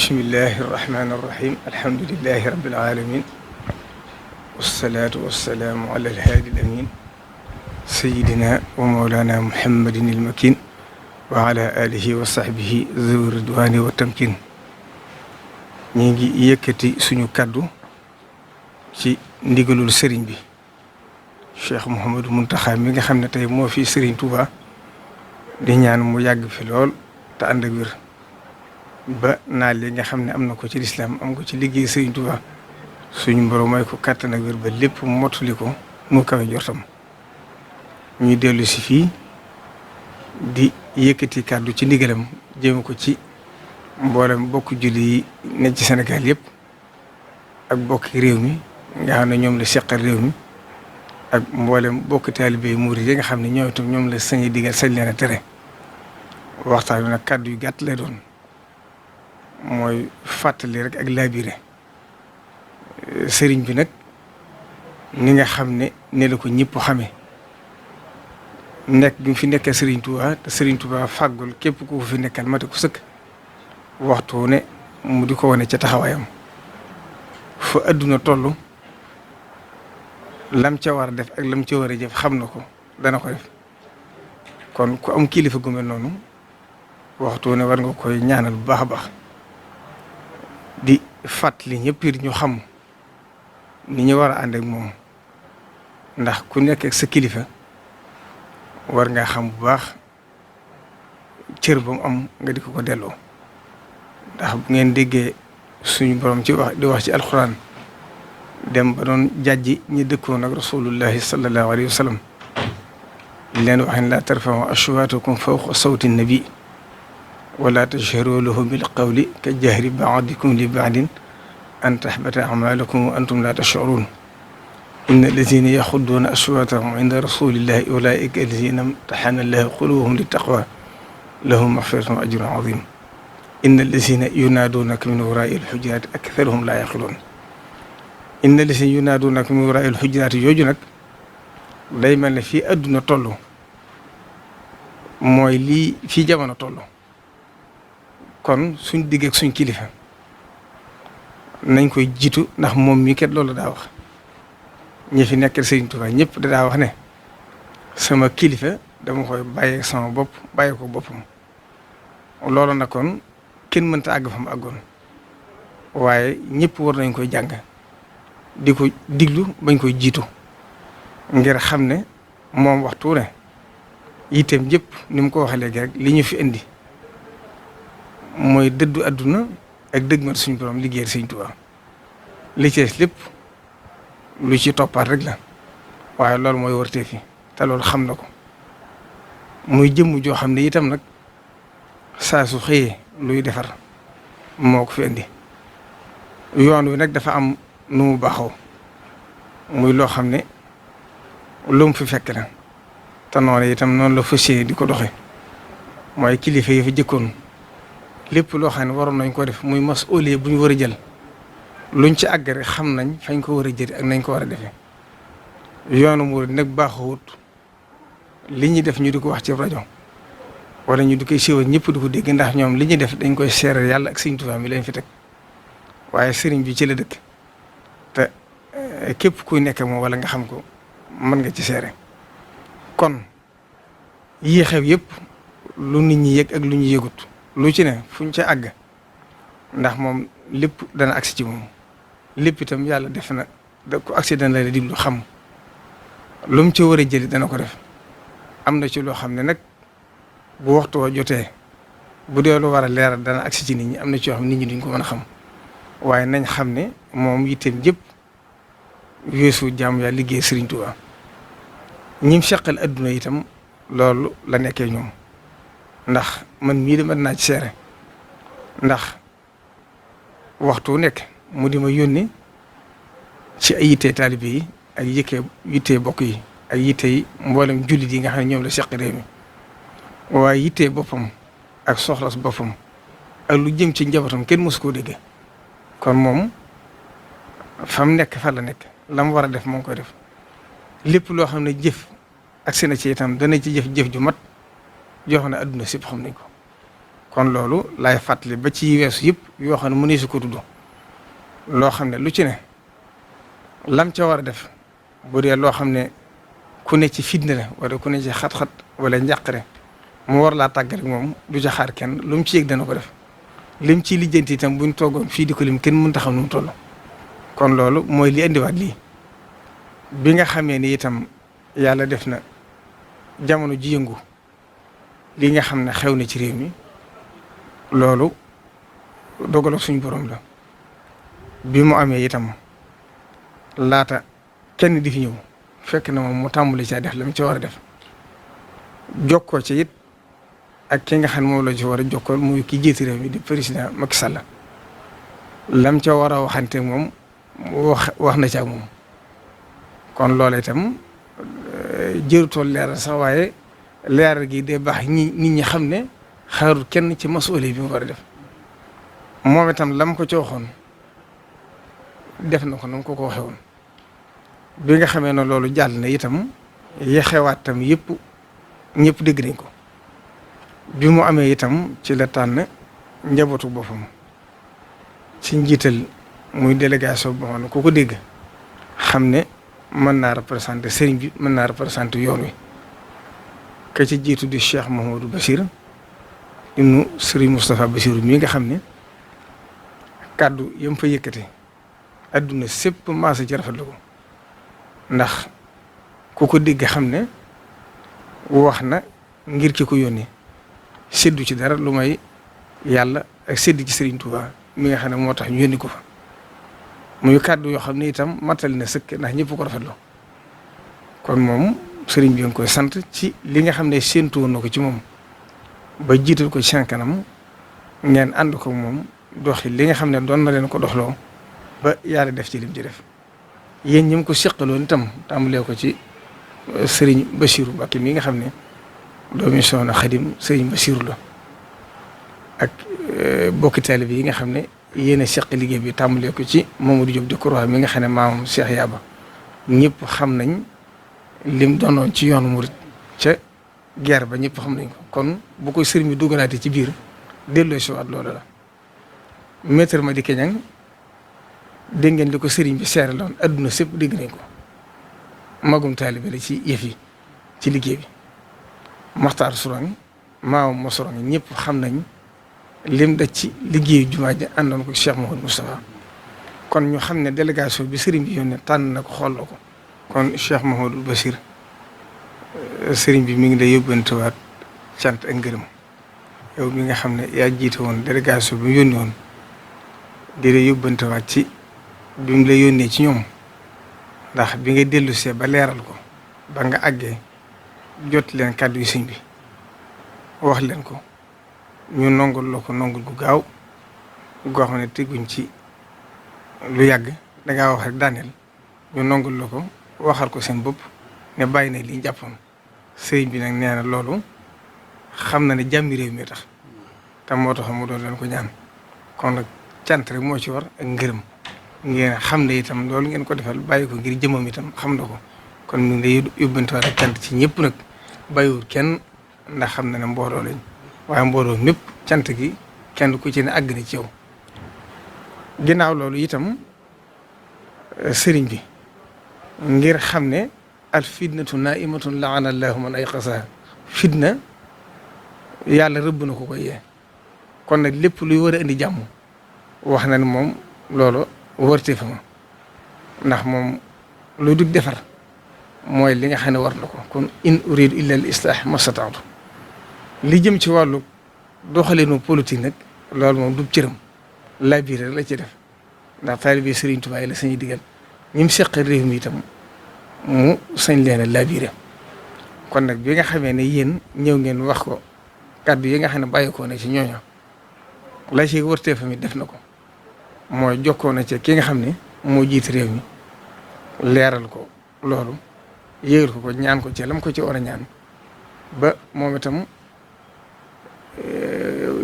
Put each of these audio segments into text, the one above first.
bismillahi irrahmani irrahim alhamdulilahi rabbil alamin wassalaatu wassalaamu ala alhaadi alamin sayidina wa mawlana muhammadin ilmakin wa ala alihi wa sahbihi zawi ridwani wa tamkin ñi ngi yëkkati suñu kàddu ci ndigalul sëriñ bi Cheikh Mouhamadou Mountakha mi nga xam ne tey moo fi sëriñ Touba di ñaan mu yàgg fi lool te ànd ak wér ba naa li nga xam ne am na ko ci lislaam am ko ci liggéey sëriñ Touba suñu borom may ko kàttan ak wér ba lépp mottali ko mu kawe jortam ñuy dellu si fii di yëkkati kàddu ci ndigalam jëme ko ci mboolem bokk julli yi ne ci Sénégal yëpp ak bokki réew mi nga xam ne ñoom la seqal réew mi ak mboolem bokk taalibe yi murid yi nga xam ne ñoom itam ñoom la sañ digal sañ leen a tere waxtaan bi nag kàddu yu gàtt lay doon mooy fàttali rek ak laabire sëriñ bi nag ni nga xam ne la ko ñëpp xamee nekk bi mu fi nekkee sëriñ Touba te sëriñ Touba fàggul képp ku fi nekkal mate ku sëkk waxtu ne mu di ko wane ca taxawaayam fa adduna toll lam ca war a def ak lam ca war a jëf xam na ko dana ko def kon ku am kilifa gu mel noonu waxtu ne war nga koy ñaanal bu baax a baax di fàttali ñëpp it ñu xam ni ñu war a ànd ak moom ndax ku nekk ak sa kilifa war nga xam bu baax cër ba mu am nga di ko delloo ndax bu ngeen déggee suñu borom ci wax di wax ci alxuraan dem ba doon jàjji ñi dëkkoon ak rasulullahi sallallahu alayhi wa sallam leen wax ne laa tarfa'u aswaatakum fawqa sawti nabi wala tajharu lahu bil qawli ka jahri ba'dikum li ba'din an tahbata a'malukum wa antum la tash'urun inna allazina yaxudduuna aswaatahum inda rasulillahi ulaika allazina imtahana allahu qulubuhum littaqwa lahum maghfiratun wa ajrun azim inna allazina yunaaduunaka min waraai alxujuraati aktharuhum laa yaqiluun inna allazina yunaaduunaka min waraai alxujuraati yooju nag day mel ne fii adduna toll mooy lii fii jamono toll kon suñ digg ak suñ kilifa nañ koy jiitu ndax moom mii kat loolu daa wax ñi fi nekkal Sëriñ Tuubaa ñëpp daa wax ne sama kilifa dama koy bàyyee sama bopp bàyyee ko boppam loolu nag kon kenn mënta àgg fa mu àggoon waaye ñëpp war nañ koy jàng di ko diglu bañ koy jiitu ngir xam ne moom waxtu ne yitteem jëpp ni mu ko waxee léegi rek li ñu fi indi mooy dëddu àdduna ak dëgg suñu borom liggéeyal Sëriñ Tuubaa li ci lépp lu ci toppaat rek la waaye loolu mooy wërtee fi te loolu xam na ko muy jëmm joo xam ne itam nag saa su xëyee luy defar moo ko fi indi yoon wi nag dafa am nu mu baaxoo muy loo xam ne lu mu fi fekk la te noonu itam noonu la fas yéene di ko doxe mooy kilifa yi fa jëkkoon lépp loo xam ne waroon nañ ko def muy masuuliya bu ñu war a jël luñ ci àgg rek xam nañ fañ ko war a jëri ak nañ ko war a defee yoonu murid nag baaxawut li ñuy def ñu di ko wax ci rajo wala ñu di koy siiwal ñëpp di ko dégg ndax ñoom li ñuy def dañ koy seeral yàlla ak Sëriñ Tuubaa mi lañ fi teg waaye sëriñ bi ci la dëkk te képp kuy nekk moom wala nga xam ko mën nga ci seere kon yii xew yëpp lu nit ñi yëg ak lu ñu yëgut lu ci ne fuñ ca àgg ndax moom lépp dana agsi ci moom lépp itam yàlla def na da ko accident la diglu xam lu mu ci war a jëli dana ko def am na ci loo xam ne nag bu waxtu wa jotee bu dee lu war a leeral dana agsi ci nit ñi am na ci yoo xam nit ñi duñ ko mën a xam waaye nañ xam ne moom yitteem jëpp weesu jàmm yaa liggéey Sëriñ Tuubaa ñim seqal adduna itam loolu la nekkee ñoom ndax man mii de mën naa ci seere ndax waxtu nekk mu di ma yónni ci ay yittee taalibe yi ak yittee bokk yi ak yittee mboolem jullit yi nga xam ne ñoom la seq réew mi waaye yittee boppam ak soxlas boppam ak lu jëm ci njabootam kenn mësu koo dégg kon moom fa mu nekk fa la nekk la mu war a def moo ngi koy def lépp loo xam ne jëf ak seen ci itam dana ci jëf ju mat joo xam ne adduna sépp xam nañ ko kon loolu laay fàttali ba ci weesu yëpp yoo xam ne mu ne su ko tudd loo xam ne lu ci ne lam ca war a def bu dee loo xam ne ku ne ci fitna la wala ku ne ci xat-xat wala njàqare mu war laa tàggat moom du ca xaar kenn lu mu ci yëg dana ko def lim ci lijjanti itam buñ toogoon fii di ko lim kenn mënut a xam nu mu toll. kon loolu mooy li indiwaat lii bi nga xamee ni itam yàlla def na jamono ji yëngu li nga xam ne xew na ci réew mi loolu dogaloo suñu borom la bi mu amee itam laata kenn di fi ñëw fekk na moom mu tàmbali caa def la mu ci war a def jokkoo ci it ak ki nga xam ne moom la ci war a jokkool muy ki jiite réew mi di président Macky Sall lam ca war a waxante moom wax na ci ak moom kon loola itam jërutool leeral sax waaye leeral gi day baax nit ñi xam ne xaarul kenn ci masuuli bi mu war a def moom itam lam ko ci waxoon def na ko na ko waxee woon bi nga xamee ne loolu jàll na itam yexewaat tam yëpp ñëpp dégg nañ ko bi mu amee itam ci la tànn njabootu boppam ci njiital muy délégation boo xam ne ku ko dégg xam ne mën naa représenté sëriñ bi mën naa représenté yoon wi ka ci jiitu di Cheikh Mouhamadou Bachir ibnu Serigne Moustapha Bachir mii nga xam ne kàddu yam fa yëkkate adduna sépp maasa ci rafetlu ko ndax ku ko dégg xam ne wax na ngir ki ko yónnee séddu ci dara lu may yàlla ak séddu ci Serigne Touba mi nga xam ne moo tax ñu yónni ko fa muy kàddu yoo xam ne itam matal na sëkk ndax ñëpp ko rafetlu kon moom Serigne bi nga koy sant ci li nga xam ne séentu woon na ko ci moom ba jiital ko ci seen kanam ngeen ànd ko moom doxi li nga xam ne doon na leen ko doxloo ba yàlla def ci lim ci def yéen ñi mu ko seqaloon itam tàmbalee ko ci Serigne Bassirou Mbacké mi nga xam ne doomi Soxna Xadim Serigne Bassirou la ak bokki taalibe yi nga xam ne yéen a seq liggéey bi tàmbalee ko ci Mamadou Diop Decroix mi nga xam ne maamam Cheikh Yaba ñëpp xam nañ lim doonoon ci yoonu murit ca guerre ba ñëpp xam nañ ko kon bu koy sëriñ bi dugalaatee ci biir delloo si waat loolu la maître Madické Niang dégg ngeen li ko sëriñ bi seere loon adduna sépp dégg nañ ko magum taalibe la ci yëf yi ci liggéey bi Maxtaar Sourang maamam ma Sourang ñëpp xam nañ lim daj ci liggéeyu jumaa ji àndoon ko Cheikh Mouhamadou Moustapha kon ñu xam ne délégation bi sëriñ bi yónnee tànn na ko xool la ko kon Cheikh Mouhamadou Bachir sëriñ bi mi ngi lay yóbbantewaat cant ak ngërëm yow mi nga xam ne yaa jiite woon délégation bi mu yónni woon di la yóbbantewaat ci bi mu la yónnee ci ñoom ndax bi nga dellusee ba leeral ko ba nga àggee jot leen kàddu yu sëñ bi wax leen ko ñu nongul la ko nongul gu gaaw goo xam ne teguñ ci lu yàgg dangaa wax rek daaneel ñu nongul la ko waxal ko seen bopp ne bàyyi na li ñu jàppoon sëriñ bi nag nee na loolu xam na ne jàmmi réew mi tax te moo tax mu doon leen ko ñaan kon nag cant rek moo ci war ak ngërëm ngeen xam ne itam loolu ngeen ko defal bàyyi ko ngir jëmam itam xam na ko kon mu ngi lay yóbbantewaat ak cant ci ñëpp nag bàyyiwul kenn ndax xam na ne mbooloo lañ waaye mbooloo mépp cant gi kenn ku ci ne àgg na ci yow ginnaaw loolu itam sëriñ bi ngir xam ne al fitnatu naimatun laana allahu man ayqasaha fitna yàlla rëbb na ko koy yee kon nag lépp luy war a indi jàmm wax na ne moom loolu wërte fa ma ndax moom lu dul defar mooy li nga xam ne war na ko kon in uridu illa al islah mastataatu li jëm ci wàllu doxalinu politique nag loolu moom du cëram labiré la ci def ndax taalibe Sëriñ Tuubaa la sañuy digal ñi mu seqal réew mi itam mu sañ leen a labiré kon nag bi nga xamee ne yéen ñëw ngeen wax ko kàddu yi nga xam ne bàyyikoo na ci ñooñu la ci wërtee fa mi def na ko mooy jokkoo na ci ki nga xam ne moo jiite réew mi leeral ko loolu yéegal ko ñaan ko ci lam ko ci war a ñaan ba moom itam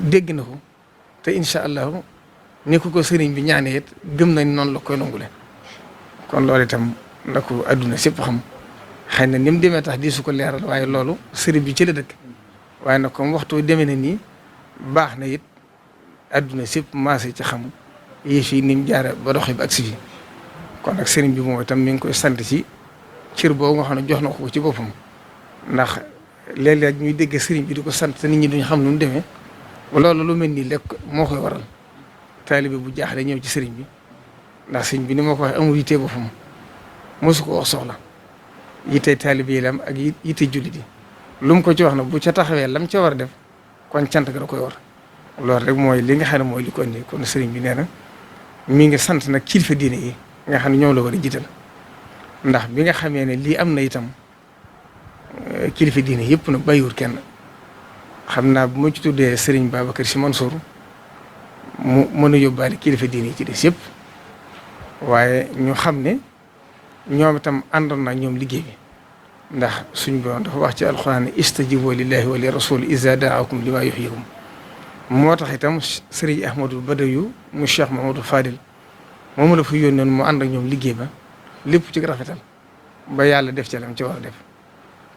dégg na ko te incha allahu ni ko sëriñ bi ñaanee it gëm nañ noonu la koy nangule kon loolu itam na ko adduna sépp xam xëy na ni mu demee tax di su ko leeral waaye loolu sëriñ bi ci la dëkk waaye nag comme waxtu demee na nii baax na it adduna sépp maase ci xam yëf yi ni mu jaare ba doxee ba agsi fi kon nag sëriñ bi moom itam mi ngi koy sant ci cër boobu nga xam ne jox na ko ci boppam ndax léeg-léeg ñuy dégg sëriñ bi di ko sant te nit ñi duñ xam nu mu demee loolu lu mel nii lekk moo koy waral taalibe bu jaaxle ñëw ci sëriñ bi ndax sëriñ bi ni ma ko waxee amul yitte boppam mosu ko wax soxla yitte taalibe yi lam ak yitte jullit yi lu mu ko ci wax na bu ca taxawee lam ca war a def kon cant ga da koy war loolu rek mooy li nga xam ne mooy li ko indi kon sëriñ bi nee na mi ngi sant nag kilifa diine yi nga xam ne ñoom la war a jiital ndax bi nga xamee ne lii am na itam kilifa diine yëpp nag bàyyiwul kenn xam naa bu ma ci tuddee sëriñ Babacar Sy Mansour mu mën a yóbbaale kilifa diine yi ci des yëpp waaye ñu xam ne ñoom itam àndoon na ñoom liggéey bi ndax suñ borom dafa wax ci alxuraan ne istajibu lillahi wa li rasul iza daakum lima yuhyikum moo tax itam sëriñ Ahmadou Badawi mu Cheikh Mahamadou Fadil moom la fa yónnoon mu ànd ak ñoom liggéey ba lépp ci rafetal ba yàlla def ci lam ci war a def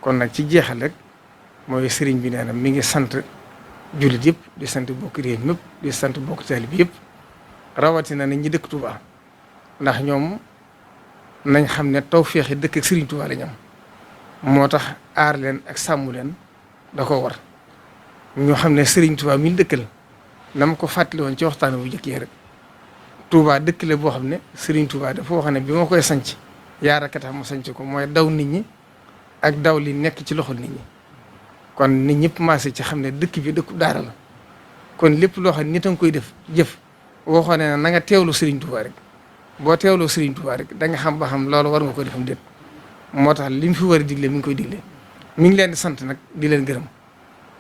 kon nag ci jeexal rek mooy sëriñ bi nee na mi ngi sant jullit yëpp di sant bokk réew mépp di sant bokk taalibe bi yëpp rawatina ne ñi dëkk Touba ndax ñoom nañ xam ne tawféexi dëkk ak sëriñ Touba lañ am moo tax aar leen ak sàmm leen da ko war ñoo xam ne sëriñ Touba mi dëkkal na ma ko fàttali woon ci waxtaan bu njëkk yi rek Touba dëkk la boo xam ne sëriñ Touba dafa wax ne bi ma koy sanc yaara ka tax ma sanc ko mooy daw nit ñi ak daw li nekk ci loxol nit ñi kon nit ñëpp maase ci xam ne dëkk bi dëkku daara la kon lépp loo xam ne nit a nga koy def jëf waxoon ne na nga teewlu sëriñ Touba rek boo teewloo sëriñ Touba rek da nga xam ba xam loolu war nga ko defam déet moo tax li mu fi war a digle mi ngi koy digle mi ngi leen di sant nag di leen gërëm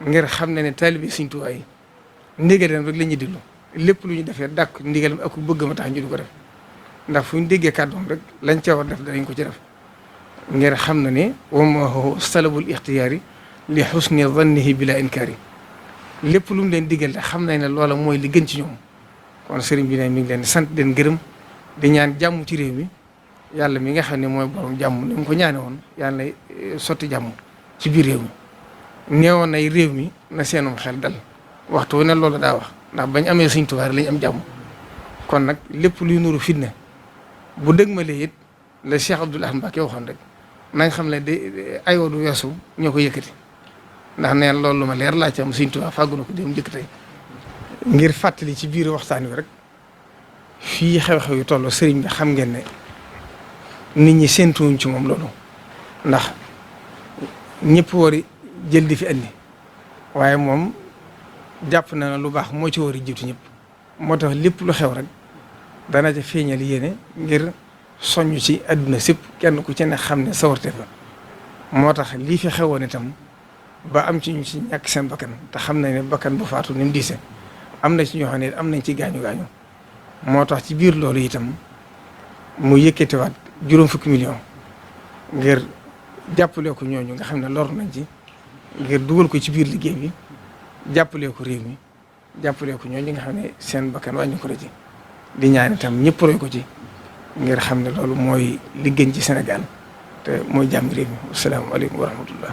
ngir xam ne taalibe sëriñ Touba yi ndigalam rek la ñuy diglu lépp lu ñu defee dàkk ndigalam ak bëgg ma tax ñu di ko def ndax fu ñu déggee kàddoom rek lañ ca war def danañ ko ci def ngir xam na ne wa ma huwa salabul ixtiyaari li xusni zannihi bila inkaari lépp lu mu leen digal xam nañ ne loola mooy li gën ci ñoom kon sëriñ bi ne mi ngi leen di sant leen gërëm di ñaan jàmm ci réew mi yàlla mi nga xam ne mooy borom jàmm ni mu ko ñaane woon yàlla sotti jàmm ci biir réew mi neewoon nay réew mi na seenum xel dal waxtu wu ne loolu daa wax ndax bañ amee Sëriñ Tuubaa lañ am jàmm kon nag lépp luy nuru fitna bu dëgmalee it la Cheikh Abdoul Ahad Mbacké waxoon rek nañ xam ne de ayoo du weesu ñoo ko yëkkati ndax neen loolu lu ma leer laa ci am Sëriñ Tuubaa fàggu na ko dem njëkk tey ngir fàttali ci biir waxtaan wi rek fii xew-xew yu toll sëriñ bi xam ngeen ne nit ñi séentuwuñ ci moom loolu ndax ñëpp wari jël di fi andi waaye moom jàpp na ne lu baax moo ci war a jiitu ñëpp moo tax lépp lu xew rek dana ca feeñal yéene ngir soññ ci àdduna sépp kenn ku ci ne xam ne sawarte fa moo tax lii fi xewoon itam ba am ci ñu ci ñàkk seen bakkan te xam nañ ne bakkan bu faatu ni mu diise am na ci ñoo xam ne am nañ ci gaañu-gaañu moo tax ci biir loolu itam mu yëkkatiwaat 50 millions ngir jàppale ko ñooñu nga xam ne lor nañ ci ngir dugal ko ci biir liggéey bi jàppale ko réew mi jàppale ko ñooñu nga xam ne seen bakkan wàññi ko la ci di ñaan itam ñëpp roy ko ci ngir xam ne loolu mooy li gën ci Sénégal te mooy jàmm réew mi asalaamaaleykum wa rahmatullah